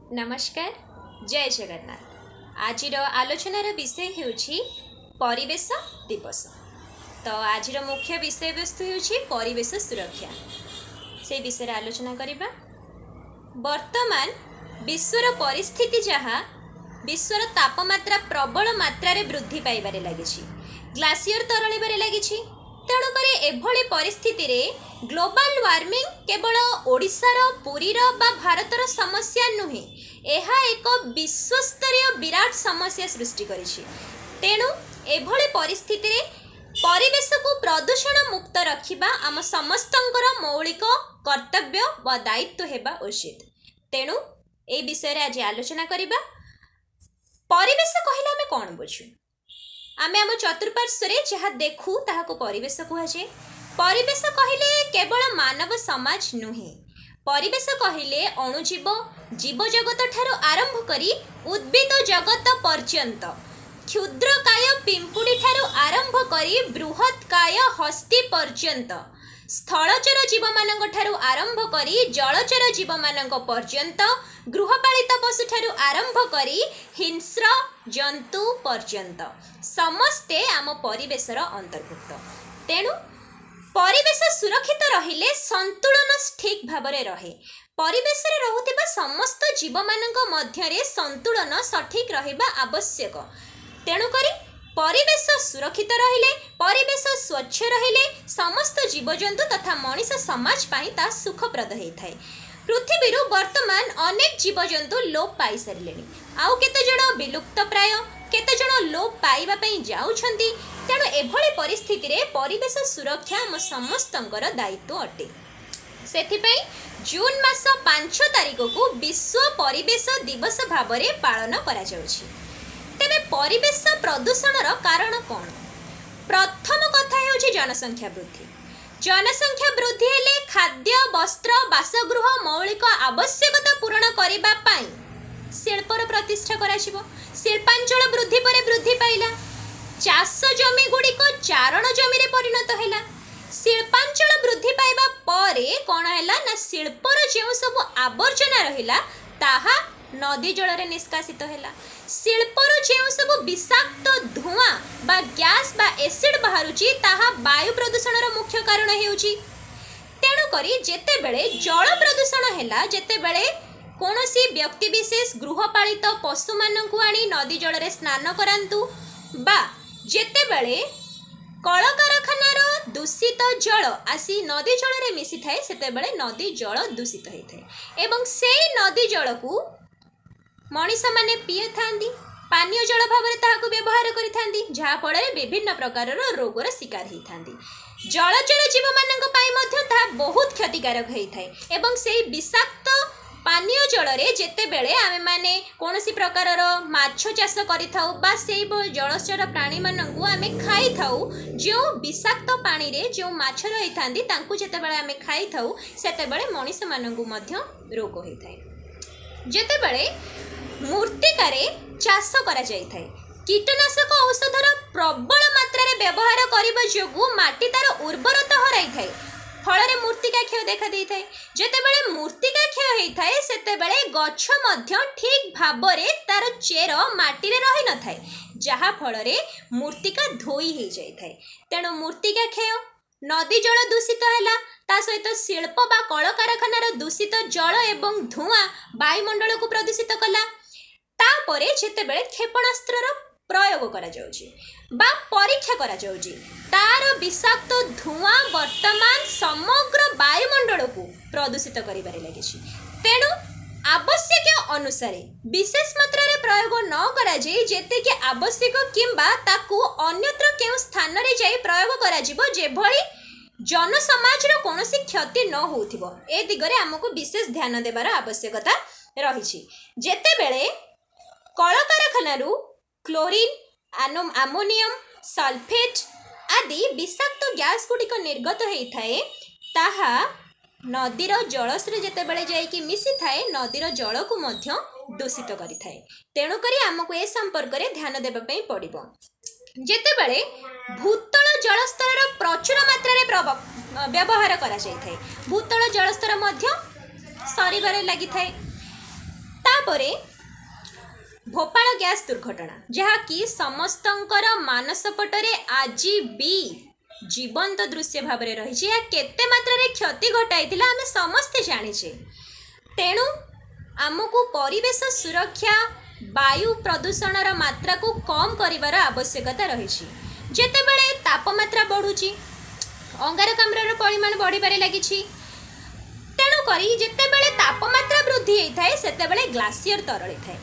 ନମସ୍କାର, ଜୟ ଜଗନ୍ନାଥ। ଆଜିର ଆଲୋଚନାର ବିଷୟ ହେଉଛି ପରିବେଶ ଦିବସ। ତ ଆଜିର ମୁଖ୍ୟ ବିଷୟବସ୍ତୁ ହେଉଛି ପରିବେଶ ସୁରକ୍ଷା। ସେଇ ବିଷୟରେ ଆଲୋଚନା କରିବା। ବର୍ତ୍ତମାନ ବିଶ୍ୱର ପରିସ୍ଥିତି ଯାହା, ବିଶ୍ୱର ତାପମାତ୍ରା ପ୍ରବଳ ମାତ୍ରାରେ ବୃଦ୍ଧି ପାଇବାରେ ଲାଗିଛି, ଗ୍ଲାସିୟର ତରଳିବାରେ ଲାଗିଛି। ତେଣୁକରି ଏଭଳି ପରିସ୍ଥିତିରେ ଗ୍ଲୋବାଲ ୱାର୍ମିଂ କେବଳ ଓଡ଼ିଶାର, ପୁରୀର ବା ଭାରତର ସମସ୍ୟା ନୁହେଁ, ଏହା ଏକ ବିଶ୍ୱସ୍ତରୀୟ ବିରାଟ ସମସ୍ୟା ସୃଷ୍ଟି କରିଛି। ତେଣୁ ଏଭଳି ପରିସ୍ଥିତିରେ ପରିବେଶକୁ ପ୍ରଦୂଷଣ ମୁକ୍ତ ରଖିବା ଆମ ସମସ୍ତଙ୍କର ମୌଳିକ କର୍ତ୍ତବ୍ୟ ବା ଦାୟିତ୍ୱ ହେବା ଉଚିତ। ତେଣୁ ଏଇ ବିଷୟରେ ଆଜି ଆଲୋଚନା କରିବା। ପରିବେଶ କହିଲେ ଆମେ କ'ଣ ବୁଝୁ? ଆମେ ଆମ ଚତୁଃପାର୍ଶ୍ୱରେ ଯାହା ଦେଖୁ, ତାହାକୁ ପରିବେଶ କୁହାଯାଏ। ପରିବେଶ କହିଲେ କେବଳ ମାନବ ସମାଜ ନୁହେଁ। ପରିବେଶ କହିଲେ ଅଣୁଜୀବ, ଜୀବଜଗତ ଠାରୁ ଆରମ୍ଭ କରି ଉଦ୍ଭିଦ ଜଗତ ପର୍ଯ୍ୟନ୍ତ, କ୍ଷୁଦ୍ରକାୟ ପିମ୍ପୁଡ଼ି ଠାରୁ ଆରମ୍ଭ କରି ବୃହତ୍କାୟ ହସ୍ତୀ ପର୍ଯ୍ୟନ୍ତ, ସ୍ଥଳଚର ଜୀବମାନଙ୍କ ଠାରୁ ଆରମ୍ଭ କରି ଜଳଚର ଜୀବମାନଙ୍କ ପର୍ଯ୍ୟନ୍ତ, ଗୃହପାଳିତ ପଶୁଠାରୁ ଆରମ୍ଭ କରି ହିଂସ୍ର ଜନ୍ତୁ ପର୍ଯ୍ୟନ୍ତ ସମସ୍ତେ ଆମ ପରିବେଶର ଅନ୍ତର୍ଭୁକ୍ତ। ତେଣୁ ପରିବେଶ ସୁରକ୍ଷିତ ରହିଲେ ସନ୍ତୁଳନ ଠିକ୍ ଭାବରେ ରହେ। ପରିବେଶରେ ରହୁଥିବା ସମସ୍ତ ଜୀବମାନଙ୍କ ମଧ୍ୟରେ ସନ୍ତୁଳନ ସଠିକ୍ ରହିବା ଆବଶ୍ୟକ। ତେଣୁକରି ପରିବେଶ ସୁରକ୍ଷିତ ରହିଲେ, ପରିବେଶ ସ୍ୱଚ୍ଛ ରହିଲେ ସମସ୍ତ ଜୀବଜନ୍ତୁ ତଥା ମଣିଷ ସମାଜ ପାଇଁ ତାହା ସୁଖପ୍ରଦ ହେଇଥାଏ। ପୃଥିବୀରୁ ବର୍ତ୍ତମାନ ଅନେକ ଜୀବଜନ୍ତୁ ଲୋପ ପାଇସାରିଲେଣି, ଆଉ କେତେଜଣ ବିଲୁପ୍ତ ପ୍ରାୟ, କେତେଜଣ ଲୋପ ପାଇବା ପାଇଁ ଯାଉଛନ୍ତି। ତେଣୁ ଏଭଳି ପରିସ୍ଥିତିରେ ପରିବେଶ ସୁରକ୍ଷା ଆମ ସମସ୍ତଙ୍କର ଦାୟିତ୍ୱ ଅଟେ। ସେଥିପାଇଁ ଜୁନ୍ ମାସ 5 ତାରିଖକୁ ବିଶ୍ୱ ପରିବେଶ ଦିବସ ଭାବରେ ପାଳନ କରାଯାଉଛି। ତେବେ ପରିବେଶ ପ୍ରଦୂଷଣର କାରଣ କ'ଣ? ପ୍ରଥମ କଥା ହେଉଛି ଜନସଂଖ୍ୟା ବୃଦ୍ଧି। ଜନସଂଖ୍ୟା ବୃଦ୍ଧି ହେଲେ ଖାଦ୍ୟ, ବସ୍ତ୍ର, ବାସଗୃହ, ମୌଳିକ ଆବଶ୍ୟକତା ପୂରଣ କରିବା ପାଇଁ ଶିଳ୍ପର ପ୍ରତିଷ୍ଠା କରାଯିବ। ଶିଳ୍ପାଞ୍ଚଳ ବୃଦ୍ଧି ପରେ ବୃଦ୍ଧି ପାଇଲା, ଚାଷ ଜମି ଗୁଡ଼ିକ ଚାରଣ ଜମିରେ ପରିଣତ ହେଲା। ଶିଳ୍ପାଞ୍ଚଳ ବୃଦ୍ଧି ପାଇବା ପରେ କ'ଣ ହେଲା ନା, ଶିଳ୍ପର ଯେଉଁ ସବୁ ଆବର୍ଜନା ରହିଲା, ତାହା ନଦୀ ଜଳରେ ନିଷ୍କାସିତ ହେଲା। ଶିଳ୍ପରୁ ଯେଉଁ ସବୁ ବିଷାକ୍ତ ଧୂଆଁ ବା ଗ୍ୟାସ୍ ବା ଏସିଡ୍ ବାହାରୁଛି, ତାହା ବାୟୁ ପ୍ରଦୂଷଣର ମୁଖ୍ୟ କାରଣ ହେଉଛି। ତେଣୁକରି ଯେତେବେଳେ ଜଳ ପ୍ରଦୂଷଣ ହେଲା, ଯେତେବେଳେ କୌଣସି ବ୍ୟକ୍ତିବିଶେଷ ଗୃହପାଳିତ ପଶୁମାନଙ୍କୁ ଆଣି ନଦୀ ଜଳରେ ସ୍ନାନ କରାନ୍ତୁ ବା ଯେତେବେଳେ କଳକାରଖାନାର ଦୂଷିତ ଜଳ ଆସି ନଦୀ ଜଳରେ ମିଶିଥାଏ, ସେତେବେଳେ ନଦୀ ଜଳ ଦୂଷିତ ହୋଇଥାଏ ଏବଂ ସେଇ ନଦୀ ଜଳକୁ ମଣିଷମାନେ ପିଇଥାନ୍ତି, ପାନୀୟ ଜଳ ଭାବରେ ତାହାକୁ ବ୍ୟବହାର କରିଥାନ୍ତି, ଯାହାଫଳରେ ବିଭିନ୍ନ ପ୍ରକାରର ରୋଗର ଶିକାର ହେଇଥାନ୍ତି। ଜଳଚର ଜୀବମାନଙ୍କ ପାଇଁ ମଧ୍ୟ ତାହା ବହୁତ କ୍ଷତିକାରକ ହେଇଥାଏ ଏବଂ ସେଇ ବିଷାକ୍ତ ପାନୀୟ ଜଳରେ ଯେତେବେଳେ ଆମେମାନେ କୌଣସି ପ୍ରକାରର ମାଛ ଚାଷ କରିଥାଉ ବା ସେଇ ଜଳଚର ପ୍ରାଣୀମାନଙ୍କୁ ଆମେ ଖାଇଥାଉ, ଯେଉଁ ବିଷାକ୍ତ ପାଣିରେ ଯେଉଁ ମାଛ ରହିଥାନ୍ତି, ତାଙ୍କୁ ଯେତେବେଳେ ଆମେ ଖାଇଥାଉ, ସେତେବେଳେ ମଣିଷମାନଙ୍କୁ ମଧ୍ୟ ରୋଗ ହୋଇଥାଏ। ଯେତେବେଳେ ମୃତ୍ତିକାରେ ଚାଷ କରାଯାଇଥାଏ, କୀଟନାଶକ ଔଷଧର ପ୍ରବଳ ମାତ୍ରାରେ ବ୍ୟବହାର କରିବା ଯୋଗୁଁ ମାଟି ତାର ଉର୍ବରତା ହରାଇଥାଏ, ଫଳରେ ମୃତ୍ତିକା କ୍ଷୟ ଦେଖା ଦେଇଥାଏ। ଯେତେବେଳେ ମୃତ୍ତିକା କ୍ଷୟ ହେଇଥାଏ, ସେତେବେଳେ ଗଛ ମଧ୍ୟ ଠିକ୍ ଭାବରେ ତାର ଚେର ମାଟିରେ ରହିନଥାଏ, ଯାହାଫଳରେ ମୃତ୍ତିକା ଧୋଇ ହେଇଯାଇଥାଏ। ତେଣୁ ମୃତ୍ତିକା କ୍ଷୟ, ନଦୀ ଜଳ ଦୂଷିତ ହେଲା, ତା ସହିତ ଶିଳ୍ପ ବା କଳକାରଖାନାର ଦୂଷିତ ଜଳ ଏବଂ ଧୂଆଁ ବାୟୁମଣ୍ଡଳକୁ ପ୍ରଦୂଷିତ କଲା। ତାପରେ ଯେତେବେଳେ କ୍ଷେପଣାସ୍ତ୍ରର ପ୍ରୟୋଗ କରାଯାଉଛି ବା ପରୀକ୍ଷା କରାଯାଉଛି, ତାର ବିଷାକ୍ତ ଧୂଆଁ ବର୍ତ୍ତମାନ ସମଗ୍ର ବାୟୁମଣ୍ଡଳକୁ ପ୍ରଦୂଷିତ କରିବାରେ ଲାଗିଛି। ତେଣୁ ଆବଶ୍ୟକ ଅନୁସାରେ ବିଶେଷ ମାତ୍ରାରେ ପ୍ରୟୋଗ ନ କରାଯାଇ ଯେତିକି ଆବଶ୍ୟକ କିମ୍ବା ତାକୁ ଅନ୍ୟତ୍ର କେଉଁ ସ୍ଥାନରେ ଯାଇ ପ୍ରୟୋଗ କରାଯିବ, ଯେଭଳି ଜନସମାଜର କୌଣସି କ୍ଷତି ନ ହେଉଥିବ, ଏ ଦିଗରେ ଆମକୁ ବିଶେଷ ଧ୍ୟାନ ଦେବାର ଆବଶ୍ୟକତା ରହିଛି। ଯେତେବେଳେ କଳକାରଖାନାରୁ କ୍ଲୋରିନ୍, ଆମୋନିୟମ ସଲଫେଟ୍ ଆଦି ବିଷାକ୍ତ ଗ୍ୟାସ୍ ଗୁଡ଼ିକ ନିର୍ଗତ ହେଇଥାଏ, ତାହା ନଦୀର ଜଳସ୍ତରେ ଯେତେବେଳେ ଯାଇକି ମିଶିଥାଏ, ନଦୀର ଜଳକୁ ମଧ୍ୟ ଦୂଷିତ କରିଥାଏ। ତେଣୁକରି ଆମକୁ ଏ ସମ୍ପର୍କରେ ଧ୍ୟାନ ଦେବା ପାଇଁ ପଡ଼ିବ। ଯେତେବେଳେ ଭୂତଳ ଜଳସ୍ତରର ପ୍ରଚୁର ମାତ୍ରାରେ ବ୍ୟବହାର କରାଯାଇଥାଏ, ଭୂତଳ ଜଳସ୍ତର ମଧ୍ୟ ସରିବାରେ ଲାଗିଥାଏ। ତାପରେ ତାପରେ ଭୋପାଳ ଗ୍ୟାସ୍ ଦୁର୍ଘଟଣା, ଯାହାକି ସମସ୍ତଙ୍କର ମାନସପଟରେ ଆଜି ବି ଜୀବନ୍ତ ଦୃଶ୍ୟ ଭାବରେ ରହିଛି। ଏହା କେତେ ମାତ୍ରାରେ କ୍ଷତି ଘଟାଇଥିଲା, ଆମେ ସମସ୍ତେ ଜାଣିଛେ। ତେଣୁ ଆମକୁ ପରିବେଶ ସୁରକ୍ଷା, ବାୟୁ ପ୍ରଦୂଷଣର ମାତ୍ରାକୁ କମ୍ କରିବାର ଆବଶ୍ୟକତା ରହିଛି। ଯେତେବେଳେ ତାପମାତ୍ରା ବଢ଼ୁଛି, ଅଙ୍ଗାରକାମ୍ଳର ପରିମାଣ ବଢ଼ିବାରେ ଲାଗିଛି। ତେଣୁକରି ଯେତେବେଳେ ତାପମାତ୍ରା ବୃଦ୍ଧି ହେଇଥାଏ, ସେତେବେଳେ ଗ୍ଲାସିୟର ତରଳିଥାଏ,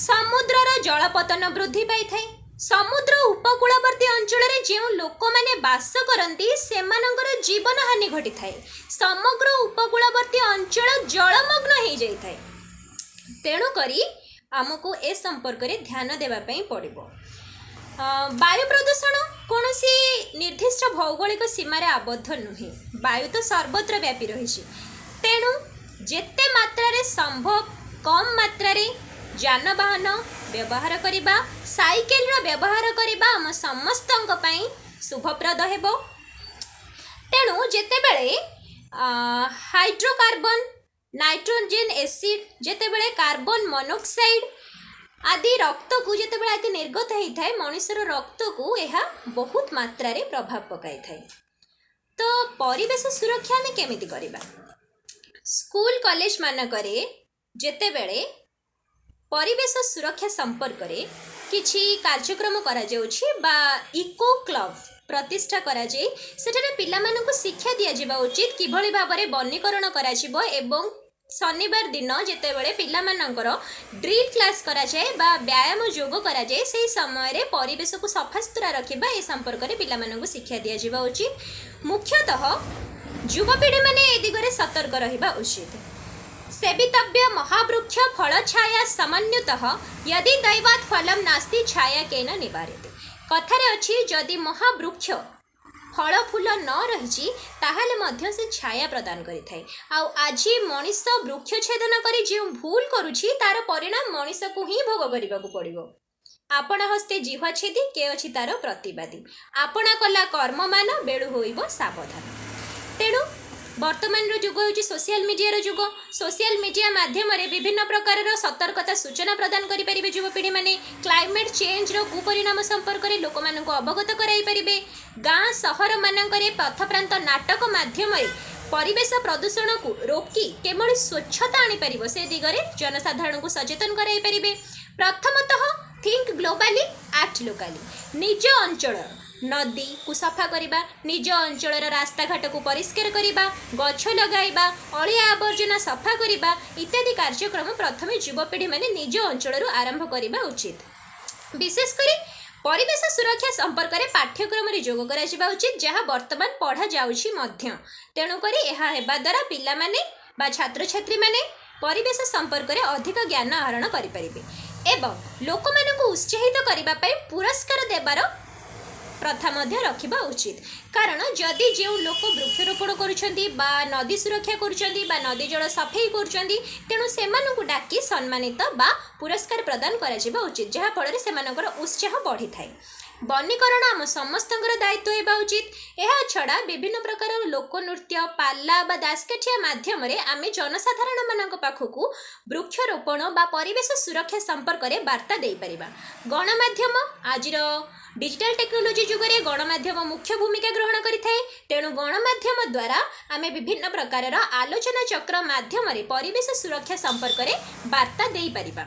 ସମୁଦ୍ରର ଜଳପତନ ବୃଦ୍ଧି ପାଇଥାଏ। ସମୁଦ୍ର ଉପକୂଳବର୍ତ୍ତୀ ଅଞ୍ଚଳରେ ଯେଉଁ ଲୋକମାନେ ବାସ କରନ୍ତି, ସେମାନଙ୍କର ଜୀବନ ହାନି ଘଟିଥାଏ। ସମଗ୍ର ଉପକୂଳବର୍ତ୍ତୀ ଅଞ୍ଚଳ ଜଳମଗ୍ନ ହେଇଯାଇଥାଏ। ତେଣୁକରି ଆମକୁ ଏ ସମ୍ପର୍କରେ ଧ୍ୟାନ ଦେବା ପାଇଁ ପଡ଼ିବ। ବାୟୁ ପ୍ରଦୂଷଣ କୌଣସି ନିର୍ଦ୍ଦିଷ୍ଟ ଭୌଗୋଳିକ ସୀମାରେ ଆବଦ୍ଧ ନୁହେଁ। ବାୟୁ ତ ସର୍ବତ୍ର ବ୍ୟାପି ରହିଛି। ତେଣୁ ଯେତେ ମାତ୍ରାରେ ସମ୍ଭବ କମ୍ ମାତ୍ରାରେ ଯାନବାହନ ବ୍ୟବହାର କରିବା, ସାଇକେଲର ବ୍ୟବହାର କରିବା ଆମ ସମସ୍ତଙ୍କ ପାଇଁ ଶୁଭପ୍ରଦ ହେବ। ତେଣୁ ଯେତେବେଳେ ହାଇଡ୍ରୋକାର୍ବନ, ନାଇଟ୍ରୋଜେନ୍ ଏସିଡ୍, ଯେତେବେଳେ କାର୍ବନ ମନୋକ୍ସାଇଡ୍ ଆଦି ରକ୍ତକୁ ଯେତେବେଳେ ଆଦି ନିର୍ଗତ ହେଇଥାଏ, ମଣିଷର ରକ୍ତକୁ ଏହା ବହୁତ ମାତ୍ରାରେ ପ୍ରଭାବ ପକାଇଥାଏ। ତ ପରିବେଶ ସୁରକ୍ଷା ଆମେ କେମିତି କରିବା? ସ୍କୁଲ କଲେଜ ମାନଙ୍କରେ ଯେତେବେଳେ ପରିବେଶ ସୁରକ୍ଷା ସମ୍ପର୍କରେ କିଛି କାର୍ଯ୍ୟକ୍ରମ କରାଯାଉଛି ବା ଇକୋ କ୍ଲବ ପ୍ରତିଷ୍ଠା କରାଯାଇ ସେଠାରେ ପିଲାମାନଙ୍କୁ ଶିକ୍ଷା ଦିଆଯିବା ଉଚିତ କିଭଳି ଭାବରେ ବନୀକରଣ କରାଯିବ ଏବଂ ଶନିବାର ଦିନ ଯେତେବେଳେ ପିଲାମାନଙ୍କର ଡ୍ରିଲ୍ କ୍ଲାସ୍ କରାଯାଏ ବା ବ୍ୟାୟାମ ଯୋଗ କରାଯାଏ, ସେହି ସମୟରେ ପରିବେଶକୁ ସଫାସୁତୁରା ରଖିବା, ଏ ସମ୍ପର୍କରେ ପିଲାମାନଙ୍କୁ ଶିକ୍ଷା ଦିଆଯିବା ଉଚିତ। ମୁଖ୍ୟତଃ ଯୁବପିଢ଼ିମାନେ ଏ ଦିଗରେ ସତର୍କ ରହିବା ଉଚିତ। ସେବିତବ୍ୟ ମହାବୃକ୍ଷ ଫଳ ଛାୟା ସମନ୍ୱିତଃ, ୟଦି ଦୈବାତ୍ ଫଲମ୍ ନାସ୍ତି ଛାୟା କେନ ନିବାରିତେ। କଥାରେ ଅଛି, ଯଦି ମହାବୃକ୍ଷ ଫଳ ଫୁଲ ନ ରହିଛି, ତାହେଲେ ମଧ୍ୟ ସେ ଛାୟା ପ୍ରଦାନ କରିଥାଏ। ଆଉ ଆଜି ମଣିଷ ବୃକ୍ଷ ଛେଦନ କରି ଯେଉଁ ଭୁଲ କରୁଛି, ତାର ପରିଣାମ ମଣିଷକୁ ହିଁ ଭୋଗ କରିବାକୁ ପଡ଼ିବ। ଆପଣା ହସ୍ତେ ଜିହ୍ୱା ଛେଦି କେ ଅଛି ତାର ପ୍ରତିବାଦୀ, ଆପଣା କଲା କର୍ମମାନ ବେଳୁ ହୋଇବ ସାବଧାନ। ତେଣୁ ବର୍ତ୍ତମାନର ଯୁଗ ହେଉଛି ସୋସିଆଲ ମିଡ଼ିଆର ଯୁଗ। ସୋସିଆଲ ମିଡ଼ିଆ ମାଧ୍ୟମରେ ବିଭିନ୍ନ ପ୍ରକାରର ସତର୍କତା ସୂଚନା ପ୍ରଦାନ କରିପାରିବେ ଯୁବପିଢ଼ିମାନେ। କ୍ଲାଇମେଟ୍ ଚେଞ୍ଜର କୁପରିଣାମ ସମ୍ପର୍କରେ ଲୋକମାନଙ୍କୁ ଅବଗତ କରାଇ ପାରିବେ। ଗାଁ ସହରମାନଙ୍କରେ ପଥପ୍ରାନ୍ତ ନାଟକ ମାଧ୍ୟମରେ ପରିବେଶ ପ୍ରଦୂଷଣକୁ ରୋକି କେଭଳି ସ୍ୱଚ୍ଛତା ଆଣିପାରିବ, ସେ ଦିଗରେ ଜନସାଧାରଣଙ୍କୁ ସଚେତନ କରାଇ ପାରିବେ। ପ୍ରଥମତଃ ଥିଙ୍କ ଗ୍ଲୋବାଲି, ଆକ୍ଟ ଲୋକାଲି। ନିଜ ଅଞ୍ଚଳ ନଦୀକୁ ସଫା କରିବା, ନିଜ ଅଞ୍ଚଳର ରାସ୍ତାଘାଟକୁ ପରିଷ୍କାର କରିବା, ଗଛ ଲଗାଇବା, ଅଳିଆ ଆବର୍ଜନା ସଫା କରିବା ଇତ୍ୟାଦି କାର୍ଯ୍ୟକ୍ରମ ପ୍ରଥମେ ଯୁବପିଢ଼ିମାନେ ନିଜ ଅଞ୍ଚଳରୁ ଆରମ୍ଭ କରିବା ଉଚିତ। ବିଶେଷ କରି ପରିବେଶ ସୁରକ୍ଷା ସମ୍ପର୍କରେ ପାଠ୍ୟକ୍ରମରେ ଯୋଗ କରାଯିବା ଉଚିତ, ଯାହା ବର୍ତ୍ତମାନ ପଢ଼ାଯାଉଛି ମଧ୍ୟ। ତେଣୁକରି ଏହା ହେବା ଦ୍ୱାରା ପିଲାମାନେ ବା ଛାତ୍ରଛାତ୍ରୀମାନେ ପରିବେଶ ସମ୍ପର୍କରେ ଅଧିକ ଜ୍ଞାନ ଆହରଣ କରିପାରିବେ ଏବଂ ଲୋକମାନଙ୍କୁ ଉତ୍ସାହିତ କରିବା ପାଇଁ ପୁରସ୍କାର ଦେବାର ପ୍ରଥା ମଧ୍ୟ ରଖିବା ଉଚିତ। କାରଣ ଯଦି ଯେଉଁ ଲୋକ ବୃକ୍ଷରୋପଣ କରୁଛନ୍ତି ବା ନଦୀ ସୁରକ୍ଷା କରୁଛନ୍ତି ବା ନଦୀ ଜଳ ସଫେଇ କରୁଛନ୍ତି, ତେଣୁ ସେମାନଙ୍କୁ ଡାକି ସମ୍ମାନିତ ବା ପୁରସ୍କାର ପ୍ରଦାନ କରାଯିବା ଉଚିତ, ଯାହାଫଳରେ ସେମାନଙ୍କର ଉତ୍ସାହ ବଢ଼ିଥାଏ। ବନୀକରଣ ଆମ ସମସ୍ତଙ୍କର ଦାୟିତ୍ୱ ହେବା ଉଚିତ। ଏହା ଛଡ଼ା ବିଭିନ୍ନ ପ୍ରକାର ଲୋକନୃତ୍ୟ, ପାଲା ବା ଦାସକାଠିଆ ମାଧ୍ୟମରେ ଆମେ ଜନସାଧାରଣମାନଙ୍କ ପାଖକୁ ବୃକ୍ଷରୋପଣ ବା ପରିବେଶ ସୁରକ୍ଷା ସମ୍ପର୍କରେ ବାର୍ତ୍ତା ଦେଇପାରିବା। ଗଣମାଧ୍ୟମ, ଆଜିର ଡିଜିଟାଲ ଟେକ୍ନୋଲୋଜି ଯୁଗରେ ଗଣମାଧ୍ୟମ ମୁଖ୍ୟ ଭୂମିକା ଗ୍ରହଣ କରିଥାଏ। ତେଣୁ ଗଣମାଧ୍ୟମ ଦ୍ୱାରା ଆମେ ବିଭିନ୍ନ ପ୍ରକାରର ଆଲୋଚନା ଚକ୍ର ମାଧ୍ୟମରେ ପରିବେଶ ସୁରକ୍ଷା ସମ୍ପର୍କରେ ବାର୍ତ୍ତା ଦେଇପାରିବା।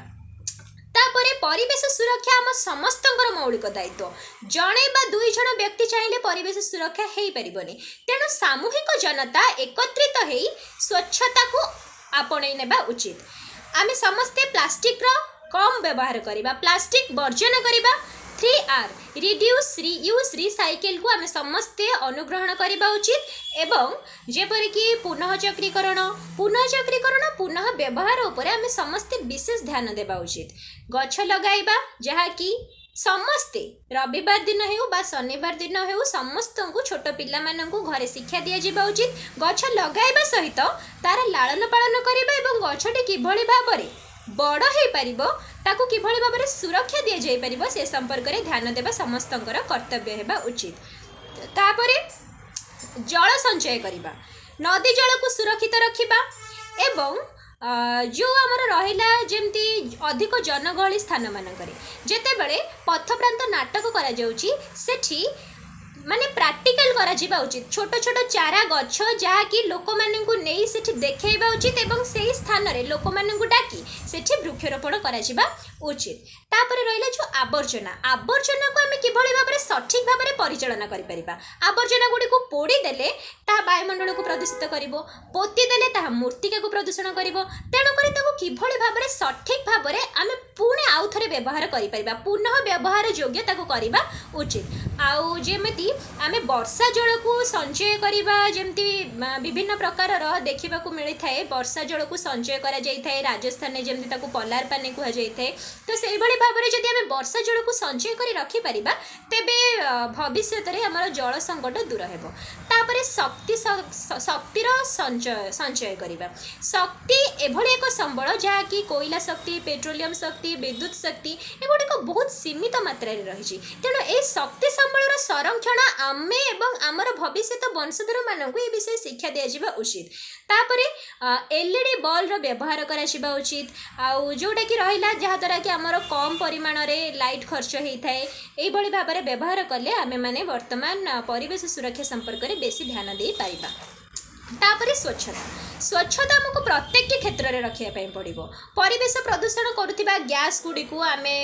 ତାପରେ ପରିବେଶ ସୁରକ୍ଷା ଆମ ସମସ୍ତଙ୍କର ମୌଳିକ ଦାୟିତ୍ୱ। ଜଣେ ବା ଦୁଇ ଜଣ ବ୍ୟକ୍ତି ଚାହିଁଲେ ପରିବେଶ ସୁରକ୍ଷା ହେଇପାରିବନି। ତେଣୁ ସାମୂହିକ ଜନତା ଏକତ୍ରିତ ହେଇ ସ୍ୱଚ୍ଛତାକୁ ଆପଣେଇ ନେବା ଉଚିତ। ଆମେ ସମସ୍ତେ ପ୍ଲାଷ୍ଟିକର କମ୍ ବ୍ୟବହାର କରିବା, ପ୍ଲାଷ୍ଟିକ ବର୍ଜନ କରିବା। 3R, reduce, reuse, ରିସାଇକେଲକୁ ଆମେ ସମସ୍ତେ ଅନୁଗ୍ରହଣ କରିବା ଉଚିତ ଏବଂ ଯେପରିକି ପୁନଃଚକ୍ରୀକରଣ, ପୁନଃ ବ୍ୟବହାର ଉପରେ ଆମେ ସମସ୍ତେ ବିଶେଷ ଧ୍ୟାନ ଦେବା ଉଚିତ। ଗଛ ଲଗାଇବା, ଯାହାକି ସମସ୍ତେ ରବିବାର ଦିନ ହେଉ ବା ଶନିବାର ଦିନ ହେଉ, ସମସ୍ତଙ୍କୁ, ଛୋଟ ପିଲାମାନଙ୍କୁ ଘରେ ଶିକ୍ଷା ଦିଆଯିବା ଉଚିତ ଗଛ ଲଗାଇବା ସହିତ ତାର ଲାଳନ ପାଳନ କରିବା ଏବଂ ଗଛଟି କିଭଳି ଭାବରେ ବଡ଼ ହେଇପାରିବ, ତାକୁ କିଭଳି ଭାବରେ ସୁରକ୍ଷା ଦିଆଯାଇପାରିବ, ସେ ସମ୍ପର୍କରେ ଧ୍ୟାନ ଦେବା ସମସ୍ତଙ୍କର କର୍ତ୍ତବ୍ୟ ହେବା ଉଚିତ। ତାପରେ ଜଳ ସଞ୍ଚୟ କରିବା, ନଦୀ ଜଳକୁ ସୁରକ୍ଷିତ ରଖିବା ଏବଂ ଯେଉଁ ଆମର ରହିଲା ଯେମିତି ଅଧିକ ଜନଗହଳି ସ୍ଥାନମାନଙ୍କରେ ଯେତେବେଳେ ପଥପ୍ରାନ୍ତ ନାଟକ କରାଯାଉଛି, ସେଠି ମାନେ ପ୍ରାକ୍ଟିକାଲ କରାଯିବା ଉଚିତ। ଛୋଟ ଛୋଟ ଚାରା ଗଛ ଯାହାକି ଲୋକମାନଙ୍କୁ ନେଇ ସେଠି ଦେଖେଇବା ଉଚିତ ଏବଂ ସେଇ ସ୍ଥାନରେ ଲୋକମାନଙ୍କୁ ଡାକି ସେଠି ବୃକ୍ଷରୋପଣ କରାଯିବା ଉଚିତ। ତାପରେ ରହିଲା ଯେଉଁ ଆବର୍ଜନା, ଆବର୍ଜନାକୁ ଆମେ କିଭଳି ଭାବରେ ସଠିକ୍ ଭାବରେ ପରିଚାଳନା କରିପାରିବା। ଆବର୍ଜନା ଗୁଡ଼ିକୁ ପୋଡ଼ିଦେଲେ ତାହା ବାୟୁମଣ୍ଡଳକୁ ପ୍ରଦୂଷିତ କରିବ, ପୋତି ଦେଲେ ତାହା ମୃତ୍ତିକାକୁ ପ୍ରଦୂଷଣ କରିବ। ତେଣୁକରି ତାକୁ କିଭଳି ଭାବରେ ସଠିକ୍ ଭାବରେ ଆମେ ପୁଣି ଆଉ ଥରେ ବ୍ୟବହାର କରିପାରିବା, ପୁନଃ ବ୍ୟବହାର ଯୋଗ୍ୟ ତାକୁ କରିବା ଉଚିତ। ଆଉ ଯେମିତି ଆମେ ବର୍ଷା ଜଳକୁ ସଞ୍ଚୟ କରିବା, ଯେମିତି ବିଭିନ୍ନ ପ୍ରକାରର ଦେଖିବାକୁ ମିଳିଥାଏ, ବର୍ଷା ଜଳକୁ ସଞ୍ଚୟ କରାଯାଇଥାଏ ରାଜସ୍ଥାନରେ, ଯେମିତି ତାକୁ ପଲାର ପାନି କୁହାଯାଇଥାଏ। ତ ସେଇଭଳି ଭାବରେ ଯଦି ଆମେ ବର୍ଷା ଜଳକୁ ସଞ୍ଚୟ କରି ରଖିପାରିବା, ତେବେ ଭବିଷ୍ୟତରେ ଆମର ଜଳ ସଙ୍କଟ ଦୂର ହେବ। ତାପରେ ଶକ୍ତି, ଶକ୍ତିର ସଞ୍ଚୟ କରିବା। ଶକ୍ତି ଏଭଳି ଏକ ସମ୍ବଳ ଯାହାକି କୋଇଲା ଶକ୍ତି, ପେଟ୍ରୋଲିୟମ ଶକ୍ତି, ବିଦ୍ୟୁତ ଶକ୍ତି, ଏଗୁଡ଼ିକ ବହୁତ ସୀମିତ ମାତ୍ରାରେ ରହିଛି। ତେଣୁ ଏହି ଶକ୍ତି ସମ୍ବଳର ସଂରକ୍ଷଣ ଆମେ ଏବଂ ଆମର ଭବିଷ୍ୟତ ବଂଶଧରମାନଙ୍କୁ ଏ ବିଷୟରେ ଶିକ୍ଷା ଦିଆଯିବା ଉଚିତ। ତାପରେ ଏଲ୍ଇଡି ବଲ୍ର ବ୍ୟବହାର କରାଯିବା ଉଚିତ, ଆଉ ଯେଉଁଟାକି ରହିଲା ଯାହାଦ୍ୱାରା କି ଆମର କମ୍ ପରିମାଣରେ ଲାଇଟ୍ ଖର୍ଚ୍ଚ ହେଇଥାଏ। ଏଇଭଳି ଭାବରେ ବ୍ୟବହାର କଲେ ଆମେମାନେ ବର୍ତ୍ତମାନ ପରିବେଶ ସୁରକ୍ଷା ସମ୍ପର୍କରେ ବେଶୀ ଧ୍ୟାନ ଦେଇପାରିବା। ତାପରେ ସ୍ୱଚ୍ଛତା। ସ୍ୱଚ୍ଛତା ଆମକୁ ପ୍ରତ୍ୟେକଟି କ୍ଷେତ୍ରରେ ରଖିବା ପାଇଁ ପଡ଼ିବ। ପରିବେଶ ପ୍ରଦୂଷଣ କରୁଥିବା ଗ୍ୟାସ୍ ଗୁଡ଼ିକୁ, ଆମେ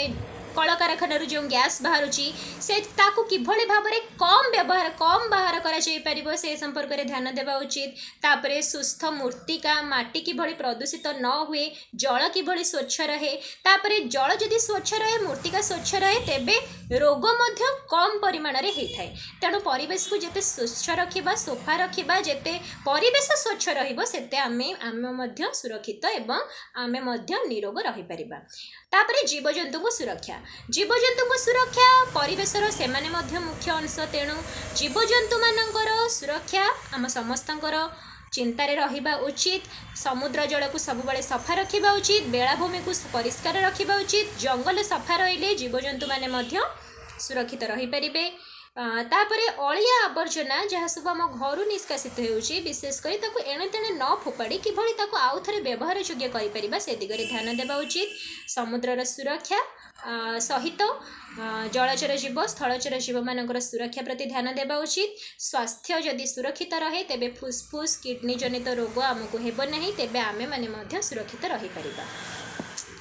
କଳକାରଖାନାରୁ ଯେଉଁ ଗ୍ୟାସ୍ ବାହାରୁଛି, ସେ ତାକୁ କିଭଳି ଭାବରେ କମ୍ ବ୍ୟବହାର, କମ୍ ବାହାର କରାଯାଇପାରିବ, ସେ ସମ୍ପର୍କରେ ଧ୍ୟାନ ଦେବା ଉଚିତ। ତାପରେ ସୁସ୍ଥ ମୃତ୍ତିକା, ମାଟି କିଭଳି ପ୍ରଦୂଷିତ ନ ହୁଏ, ଜଳ କିଭଳି ସ୍ୱଚ୍ଛ ରହେ। ତାପରେ ଜଳ ଯଦି ସ୍ୱଚ୍ଛ ରହେ, ମୃତ୍ତିକା ସ୍ୱଚ୍ଛ ରହେ, ତେବେ ରୋଗ ମଧ୍ୟ କମ୍ ପରିମାଣରେ ହେଇଥାଏ। ତେଣୁ ପରିବେଶକୁ ଯେତେ ସ୍ୱଚ୍ଛ ରଖିବା, ସଫା ରଖିବା, ଯେତେ ପରିବେଶ ସ୍ୱଚ୍ଛ ରହିବ, ସେତେ ଆମେ ମଧ୍ୟ ସୁରକ୍ଷିତ ଏବଂ ଆମେ ମଧ୍ୟ ନିରୋଗ ରହିପାରିବା। ତାପରେ ଜୀବଜନ୍ତୁଙ୍କ ସୁରକ୍ଷା। ଜୀବଜନ୍ତୁଙ୍କ ସୁରକ୍ଷା, ପରିବେଶର ସେମାନେ ମଧ୍ୟ ମୁଖ୍ୟ ଅଂଶ। ତେଣୁ ଜୀବଜନ୍ତୁମାନଙ୍କର ସୁରକ୍ଷା ଆମ ସମସ୍ତଙ୍କର ଚିନ୍ତାରେ ରହିବା ଉଚିତ। ସମୁଦ୍ର ଜଳକୁ ସବୁବେଳେ ସଫା ରଖିବା ଉଚିତ, ବେଳାଭୂମିକୁ ପରିଷ୍କାର ରଖିବା ଉଚିତ। ଜଙ୍ଗଲ ସଫା ରହିଲେ ଜୀବଜନ୍ତୁମାନେ ମଧ୍ୟ ସୁରକ୍ଷିତ ରହିପାରିବେ। ତାପରେ ଅଳିଆ ଆବର୍ଜନା ଯାହା ସବୁ ଆମ ଘରୁ ନିଷ୍କାସିତ ହେଉଛି, ବିଶେଷ କରି ତାକୁ ଏଣେ ତେଣେ ନ ଫୋପାଡ଼ି କିଭଳି ତାକୁ ଆଉ ଥରେ ବ୍ୟବହାର ଯୋଗ୍ୟ କରିପାରିବା, ସେ ଦିଗରେ ଧ୍ୟାନ ଦେବା ଉଚିତ। ସମୁଦ୍ରର ସୁରକ୍ଷା ସହିତ ଜଳଚର ଜୀବ, ସ୍ଥଳଚର ଜୀବମାନଙ୍କର ସୁରକ୍ଷା ପ୍ରତି ଧ୍ୟାନ ଦେବା ଉଚିତ। ସ୍ୱାସ୍ଥ୍ୟ ଯଦି ସୁରକ୍ଷିତ ରହେ, ତେବେ ଫୁସଫୁସ, କିଡ଼ନୀ ଜନିତ ରୋଗ ଆମକୁ ହେବ ନାହିଁ, ତେବେ ଆମେମାନେ ମଧ୍ୟ ସୁରକ୍ଷିତ ରହିପାରିବା।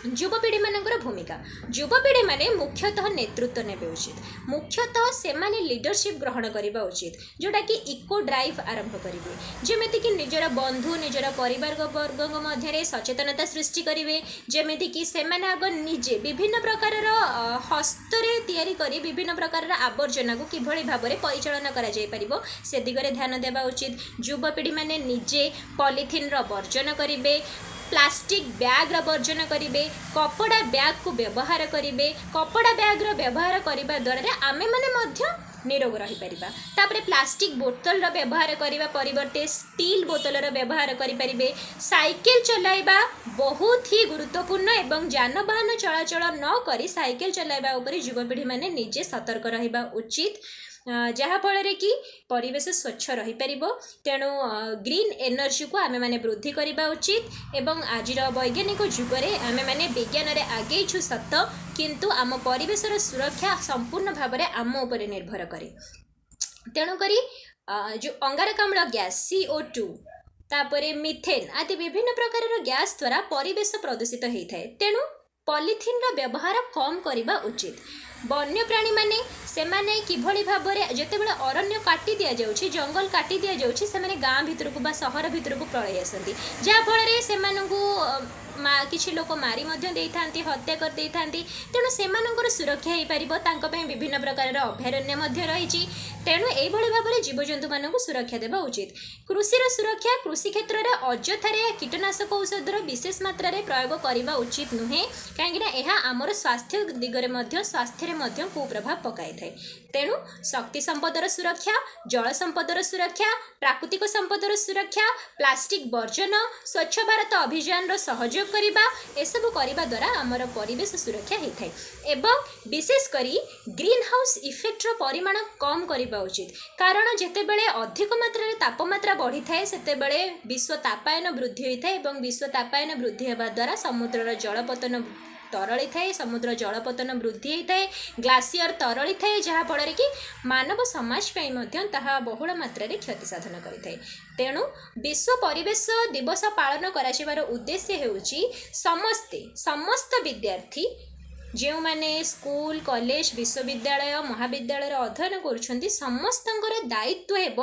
ଯୁବପିଢ଼ିମାନଙ୍କର ଭୂମିକା। ଯୁବପିଢ଼ିମାନେ ମୁଖ୍ୟତଃ ନେତୃତ୍ୱ ନେବେ ଉଚିତ। ମୁଖ୍ୟତଃ ସେମାନେ ଲିଡରସିପ୍ ଗ୍ରହଣ କରିବା ଉଚିତ, ଯେଉଁଟାକି ଇକୋ ଡ୍ରାଇଭ୍ ଆରମ୍ଭ କରିବେ। ଯେମିତିକି ନିଜର ବନ୍ଧୁ, ନିଜର ପରିବାର ବର୍ଗଙ୍କ ମଧ୍ୟରେ ସଚେତନତା ସୃଷ୍ଟି କରିବେ। ଯେମିତିକି ସେମାନେ ଆଗ ନିଜେ ବିଭିନ୍ନ ପ୍ରକାରର ହସ୍ତରେ ତିଆରି କରି ବିଭିନ୍ନ ପ୍ରକାରର ଆବର୍ଜନାକୁ କିଭଳି ଭାବରେ ପରିଚାଳନା କରାଯାଇପାରିବ, ସେ ଦିଗରେ ଧ୍ୟାନ ଦେବା ଉଚିତ। ଯୁବପିଢ଼ିମାନେ ନିଜେ ପଲିଥିନ୍ର ବର୍ଜନ କରିବେ, ପ୍ଲାଷ୍ଟିକ୍ ବ୍ୟାଗ୍ର ବର୍ଜନ କରିବେ, କପଡ଼ା ବ୍ୟାଗ୍କୁ ବ୍ୟବହାର କରିବେ। କପଡ଼ା ବ୍ୟାଗ୍ର ବ୍ୟବହାର କରିବା ଦ୍ୱାରା ଆମେମାନେ ମଧ୍ୟ ନିରୋଗ ରହିପାରିବା। ତାପରେ ପ୍ଲାଷ୍ଟିକ୍ ବୋତଲର ବ୍ୟବହାର କରିବା ପରିବର୍ତ୍ତେ ଷ୍ଟିଲ୍ ବୋତଲର ବ୍ୟବହାର କରିପାରିବେ। ସାଇକେଲ ଚଲାଇବା ବହୁତ ହି ଗୁରୁତ୍ୱପୂର୍ଣ୍ଣ ଏବଂ ଯାନବାହନ ଚଳାଚଳ ନ କରି ସାଇକେଲ ଚଲାଇବା ଉପରେ ଯୁବପିଢ଼ିମାନେ ନିଜେ ସତର୍କ ରହିବା ଉଚିତ, ଯାହାଫଳରେ କି ପରିବେଶ ସ୍ୱଚ୍ଛ ରହିପାରିବ। ତେଣୁ ଗ୍ରୀନ୍ ଏନର୍ଜିକୁ ଆମେମାନେ ବୃଦ୍ଧି କରିବା ଉଚିତ ଏବଂ ଆଜିର ବୈଜ୍ଞାନିକ ଯୁଗରେ ଆମେମାନେ ବିଜ୍ଞାନରେ ଆଗେଇଛୁ ସତ, କିନ୍ତୁ ଆମ ପରିବେଶର ସୁରକ୍ଷା ସମ୍ପୂର୍ଣ୍ଣ ଭାବରେ ଆମ ଉପରେ ନିର୍ଭର କରେ। ତେଣୁକରି ଯେଉଁ ଅଙ୍ଗାରକାମ୍ଳ ଗ୍ୟାସ୍ CO2, ତାପରେ ମିଥେନ୍ ଆଦି ବିଭିନ୍ନ ପ୍ରକାରର ଗ୍ୟାସ୍ ଦ୍ୱାରା ପରିବେଶ ପ୍ରଦୂଷିତ ହେଇଥାଏ। ତେଣୁ ପଲିଥିନ୍ର ବ୍ୟବହାର କମ୍ କରିବା ଉଚିତ। ବନ୍ୟପ୍ରାଣୀମାନେ ସେମାନେ କିଭଳି ଭାବରେ, ଯେତେବେଳେ ଅରଣ୍ୟ କାଟି ଦିଆଯାଉଛି, ଜଙ୍ଗଲ କାଟି ଦିଆଯାଉଛି, ସେମାନେ ଗାଁ ଭିତରକୁ ବା ସହର ଭିତରକୁ ପଳେଇ ଆସନ୍ତି, ଯାହାଫଳରେ ସେମାନଙ୍କୁ କିଛି ଲୋକ ମାରି ମଧ୍ୟ ଦେଇଥାନ୍ତି, ହତ୍ୟା କରିଦେଇଥାନ୍ତି। ତେଣୁ ସେମାନଙ୍କର ସୁରକ୍ଷା ହେଇପାରିବ, ତାଙ୍କ ପାଇଁ ବିଭିନ୍ନ ପ୍ରକାରର ଅଭୟାରଣ୍ୟ ମଧ୍ୟ ରହିଛି। ତେଣୁ ଏଇଭଳି ଭାବରେ ଜୀବଜନ୍ତୁମାନଙ୍କୁ ସୁରକ୍ଷା ଦେବା ଉଚିତ। କୃଷିର ସୁରକ୍ଷା। କୃଷି କ୍ଷେତ୍ରରେ ଅଯଥାରେ କୀଟନାଶକ ଔଷଧର ବିଶେଷ ମାତ୍ରାରେ ପ୍ରୟୋଗ କରିବା ଉଚିତ ନୁହେଁ, କାହିଁକିନା ଏହା ଆମର ସ୍ୱାସ୍ଥ୍ୟ ଦିଗରେ ମଧ୍ୟ, ସ୍ୱାସ୍ଥ୍ୟରେ ମଧ୍ୟ କୁପ୍ରଭାବ ପକାଇଥାଏ। ତେଣୁ ଶକ୍ତି ସମ୍ପଦର ସୁରକ୍ଷା, ଜଳ ସମ୍ପଦର ସୁରକ୍ଷା, ପ୍ରାକୃତିକ ସମ୍ପଦର ସୁରକ୍ଷା, ପ୍ଲାଷ୍ଟିକ୍ ବର୍ଜନ, ସ୍ୱଚ୍ଛ ଭାରତ ଅଭିଯାନର ସହଯୋଗ କରିବା। ଲଗାଇବା, ଏସବୁ କରିବା ଦ୍ୱାରା ଆମର ପରିବେଶ ସୁରକ୍ଷା ହେଇଥାଏ। ଏବଂ ବିଶେଷ କରି ଗ୍ରୀନ୍ ହାଉସ୍ ଇଫେକ୍ଟର ପରିମାଣ କମ୍ କରିବା ଉଚିତ, କାରଣ ଯେତେବେଳେ ଅଧିକ ମାତ୍ରାରେ ତାପମାତ୍ରା ବଢ଼ିଥାଏ, ସେତେବେଳେ ବିଶ୍ୱ ତାପାୟନ ବୃଦ୍ଧି ହୋଇଥାଏ ଏବଂ ବିଶ୍ୱ ତାପାୟନ ବୃଦ୍ଧି ହେବା ଦ୍ୱାରା ସମୁଦ୍ରର ଜଳପତନ ତରଳିଥାଏ, ସମୁଦ୍ର ଜଳପତନ ବୃଦ୍ଧି ହୋଇଥାଏ, ଗ୍ଲାସିୟର ତରଳିଥାଏ, ଯାହାଫଳରେ କି ମାନବ ସମାଜ ପାଇଁ ମଧ୍ୟ ତାହା ବହୁଳ ମାତ୍ରାରେ କ୍ଷତି ସାଧନ କରିଥାଏ। ତେଣୁ ବିଶ୍ୱ ପରିବେଶ ଦିବସ ପାଳନ କରାଯିବାର ଉଦ୍ଦେଶ୍ୟ ହେଉଛି ସମସ୍ତେ, ସମସ୍ତ ବିଦ୍ୟାର୍ଥୀ, ଯେଉଁମାନେ ସ୍କୁଲ, କଲେଜ, ବିଶ୍ୱବିଦ୍ୟାଳୟ, ମହାବିଦ୍ୟାଳୟରେ ଅଧ୍ୟୟନ କରୁଛନ୍ତି, ସମସ୍ତଙ୍କର ଦାୟିତ୍ୱ ହେବ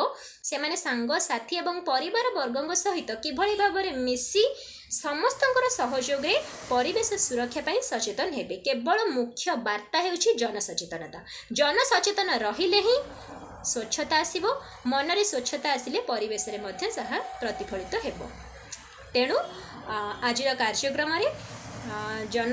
ସେମାନେ ସାଙ୍ଗସାଥି ଏବଂ ପରିବାର ବର୍ଗଙ୍କ ସହିତ କିଭଳି ଭାବରେ ମିଶି ସମସ୍ତଙ୍କର ସହଯୋଗରେ ପରିବେଶ ସୁରକ୍ଷା ପାଇଁ ସଚେତନ ହେବେ। କେବଳ ମୁଖ୍ୟ ବାର୍ତ୍ତା ହେଉଛି ଜନସଚେତନତା। ଜନସଚେତନ ରହିଲେ ହିଁ ସ୍ୱଚ୍ଛତା ଆସିବ। ମନରେ ସ୍ୱଚ୍ଛତା ଆସିଲେ ପରିବେଶରେ ମଧ୍ୟ ତାହା ପ୍ରତିଫଳିତ ହେବ। ତେଣୁ ଆଜିର କାର୍ଯ୍ୟକ୍ରମରେ ଜନ